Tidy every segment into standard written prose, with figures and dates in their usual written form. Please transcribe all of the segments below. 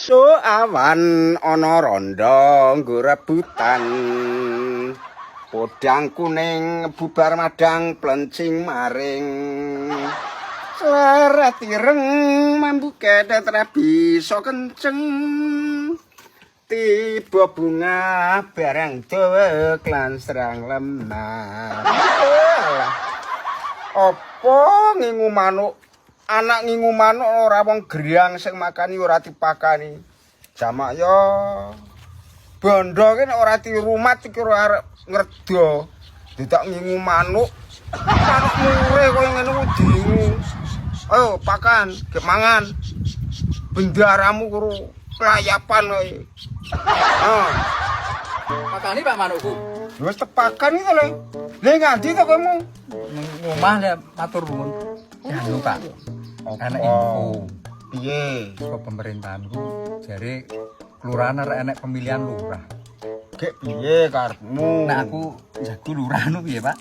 Esuk awan ana rondo nggo rebutan. Podang kuning bubar madang plencing maring. Sleret ireng mambu kedet ra bisa kenceng. Tiba bunga barang dawa lan serang lemah. Alah. Apa ngingu manuk? Anak ngingu manuk ora wong griyang sing makani ora dipakani. Jamak yo bondo ki nek ora dirumat iki ora arep ngerda. Ditak ngingu manuk. Manuk mure koyo ngene ku diingu. Ayo pakan, gek mangan. Bendaramu karo kelayapan kowe. Ah, Pakani Pak manukku. Wis tepakan iki to, Le. Le ngandi to kowe mu? Ning omah le matur nuwun. Anu Pak. Enek info Piye? saka pemerintahanku jare kelurahan arek enek pemilihan lurah. Gek piye karepmu? Nek aku jago lurah nu piye, Pak?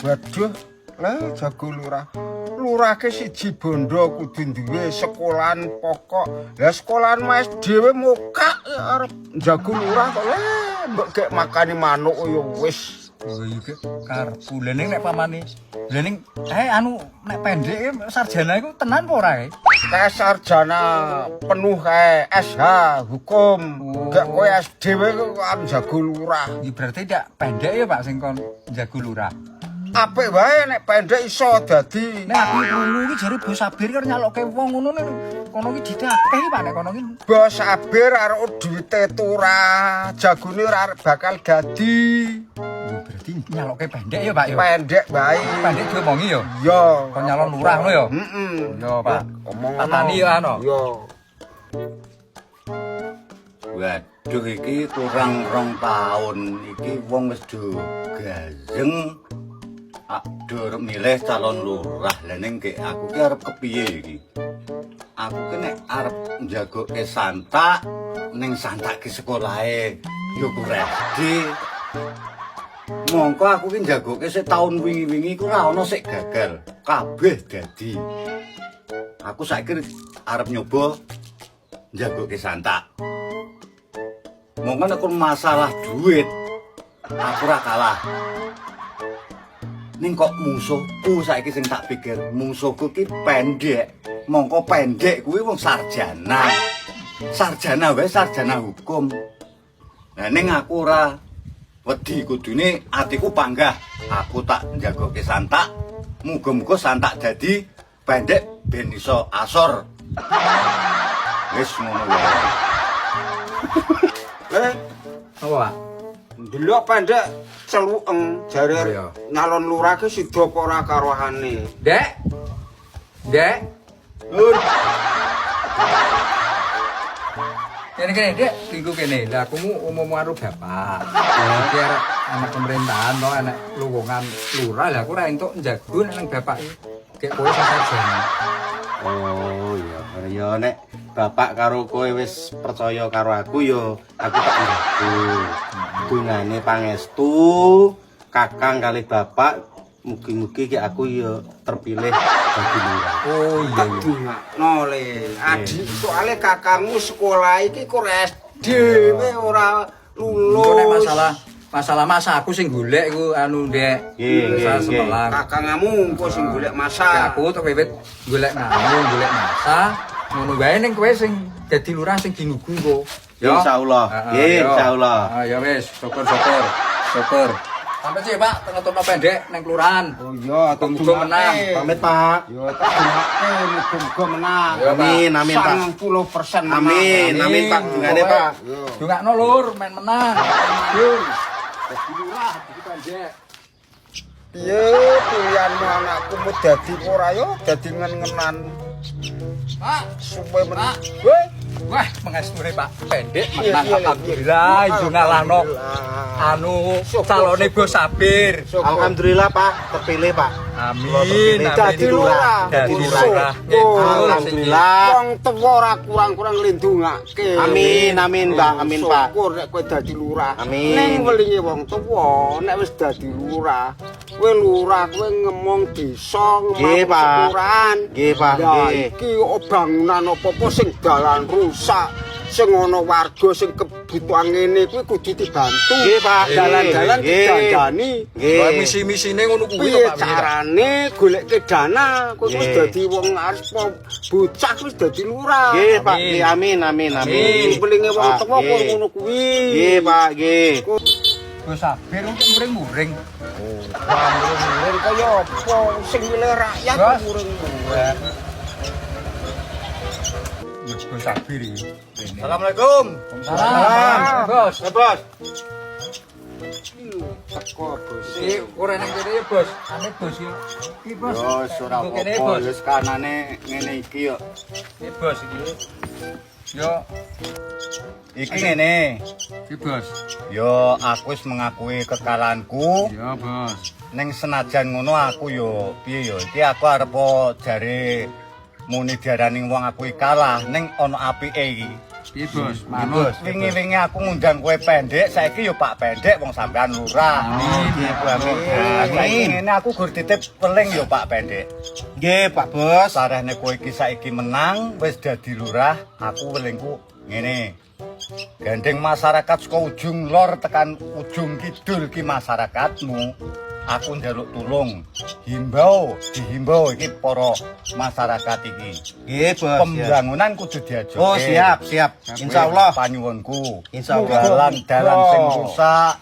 Waduh, le jago lurah. Lurah ke siji bondo kudu duwe sekolahan pokok. Lah sekolahan Mas dhewe mokak ya arep jago lurah kok le mbok gek makani manuk ya wis. Oh iya gek karepku. Lah ning nek pamane. Lah ning anu nek pendek sarjana iku tenan apa ora e? Kae sarjana penuh kae SH hukum. Oh. Gek kowe SD wae kok arep jago lurah. Ya berarti ndak pendek ya Pak sing kon jago lurah. Apik wae nek pendek iso dadi. Nek aku krungu iki jare Bos Sabir kan nyalokke wong ngono ning kono iki dite akeh iki Pak nek kono iki. Bos Sabir arep duwite turah, jagone ora arep bakal dadi. Oh, berarti nyalokke pendek ya Pak ya. Pendek wae. Pendek diomongi ya. Iya. Kon nyalon lurah ngono ya. Heeh. Iya, Pak. Omong Pak Tani ya ano. Iya. Waduh iki kurang 2 tahun iki wong wis do gazeng do arep milih calon lurah. Lah ning gek aku ki arep kepiye iki? Aku ki nek arep njagoke Santak ning Santak ki sekolahe yo kurang SD. Mongko aku ki njagoke sik taun wingi-wingi iku ora ana sik gagal. Kabeh dadi. Aku saiki arep nyoba njagoke Santak. Mongko nek masalah duit, aku ora kalah. Ning kok mungsuhku saiki sing tak pikir, mungsuhku ki pendek. Mongko pendek kuwi wong sarjana. Sarjana wae sarjana hukum. Lah ning aku ora wedi, kudune atiku panggah. Aku tak njagoke Santak. Muga-muga Santak dadi pendek ben iso asor. Wis ngono wae. Le, Apa Pak? Ndelok pendek celukeng jare Iya. nyalon lurah ki sida apa ora karuhane. Dek. Dek. Lur, Kene kene, Dek, lingku kene. Lah aku mu umum karo bapak. Iki arek anak pemerintahan to anak lowongan lurah. Lah aku ora entuk njago nek nang bapak iki. Gek kowe sing sarjana. Oh iya, ya nek bapak karo kowe wis percaya karo aku ya aku tak njago. Dungane pangestu kakang kali bapak mugi-mugi ki aku ya terpilih dadi lurah. Oh iya. Tak dongakno le. Adi soale kakangmu sekolah iki kok SD kowe ora lulus. Engko nek masalah masalah masa aku sing golek iku anu Ndek. Nggih, Masalah nggih, nggih. Semelang. Kakangmu engko sing golek masa. Ya aku tok wiwit golek nganu, golek masa. Ngono wae ning kowe sing dadi lurah sing dinugu engko. Ya. Insyaallah. Heeh, Nggih, yo. insyaallah. Ah ya wis, syukur-syukur. Syukur. Sampai sih Pak, ngetokno pendek nang kelurahan. Oh iya, tak Muga-muga menang. Pamit, Pak. Yo tak dongake muga-muga menang. Yo, Pak. Amin, amin, Pak. 90% menang. Amin, amin Pak, dungane Pak. Yo. Dongakno lur, men menang. Yo. Dadi lurah, dadi pendek. Piye pilihanmu anakku mau dadi ora yo dadi ngen-ngenan. Pak, Suwe men. Pak. Weh, wah, mengestune Pak. Pendek Iya, menang iya, iya. alhamdulillah iso ngalahno anu calone Bos Sabir. Alhamdulillah Pak, terpilih Pak. Amin. Terpilih Dadi lurah. Dadi lurah. lurah. Ngidul Alhamdulillah. Wong tuwa ora kurang-kurang lindungake. Amin, amin, Pak, amin, Pak. Syukur nek kowe dadi lurah. Amin. Ning welinge wong tuwa nek wis dadi lurah, kowe lurah kowe ngemong desa, ngemong Nggih, Pak. kelurahan. Nggih, Pak, Lah nggih. iki bangunan apa-apa sing dalan rusak, Sing ana warga sing kebutuhan ngene kuwi kudu dibantu. Nggih, Pak. Dalan-dalan Nggih. didandani. Nggih. Wah, misi-misine ngono kuwi to, Piye Pak. carane goleke dana? Kowe wis Nggih. dadi wong arep bocah wis dadi lurah. Nggih, Pak. Amin. Nggih, amin, amin, amin. Amin. Pelinge wong Pak, tuwa kok nggih. ngono kuwi. Nggih, Pak, nggih. Bos Sabir untuk muring-muring. Wah, muring-muring kaya apa sing milih rakyat Bos. muring-muring. Ya Bos Sabir iki. Assalamualaikum. Salam, Bos. Eh, Bos. Teko bos. Iki ora nang kene ya, Bos. Ane Bos ya. Iki Bos. Yo wis ora Engko kene, apa-apa, Bos. wis kanane ngene iki yo. Iki Bos iki. Yo, Iki ngene. iki Bos. Yo aku wis mengakui kekalahanku. Iya, Bos. Ning senajan ngono aku yo piye yo iki aku arep jare muni diarani wong aku iki kalah ning ana apike iki. Piye, Bos? Iki, Manut. Bos, wingi-wingi aku ngundang kowe pendek, saiki yo Pak Pendek wong sampean lurah. Amin. Nggih, Bu, amin. Saiki ngene aku gur titip peling yo Pak Pendek. Nggih, Pak Bos. Sarehne kowe iki saiki menang, wis dadi lurah, aku welingku ngene. Gandeng masyarakat saka ujung lor tekan ujung kidul ki masyarakatmu. Aku njaluk tulung, himbau, dihimbau iki para masyarakat iki. Nggih, Bos. Ya. Pembangunan kudu diajoke. Oh, siap, siap. Insyaallah. Panyuwunku. Insyaallah. Dalan-dalan sing rusak,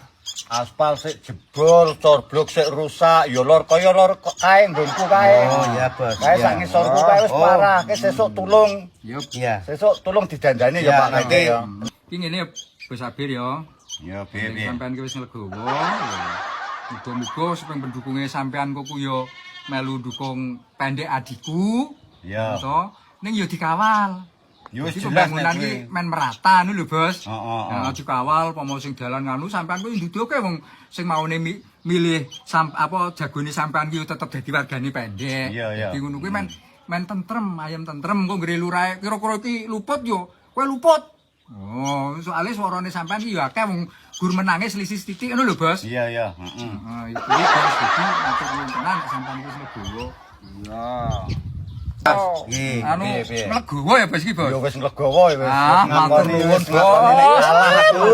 aspal sik jebol, corblok sik rusak, ya lor kaya lor kae nggonku kae. Oh, iya, Bos. Kae Iya. sak ngisorku kae wis Oh. parah, ke sesuk tulung. Yo. Iya. Sesuk tulung didandani ya Ya, Pak nanti. ya. Iki ngene ya, Bos Sabir ya. Ya piye Ning piye. sampean ki wis nglegowo. Muga-muga supaya pendukunge sampean kok ku yo melu dukung pendek adikku. Ya. To, ning yo dikawal. Yo wis Jadi jelas pembangunan nek ki kuwi. men merata ngono lho, Bos. Heeh, heeh. Nah, dikawal pomo sing dalan nganu sampean kuwi nduduke wong sing maune milih apa jagone sampean ki yo tetep dadi wargane pendek. Iya, iya. Dadi ngono kuwi men men tentrem, ayem tentrem kok nggere lurahe kira-kira iki luput yo, kowe luput. Oh, soalnya suarane sampean ki yo akeh wong gur menange selisih sithik ngono lho, Bos. Iya iya, heeh. Heeh, iku Bos dadi matur nuwun tenan nek sampean wis legowo. Iya. Nggih. Anu piye, piye? mlegowo ya, Bos iki, Bos. Ya wis nglegowo ya wis. Ah, matur Ngakoni nuwun, wis ngakoni nek Bos. kalah aku.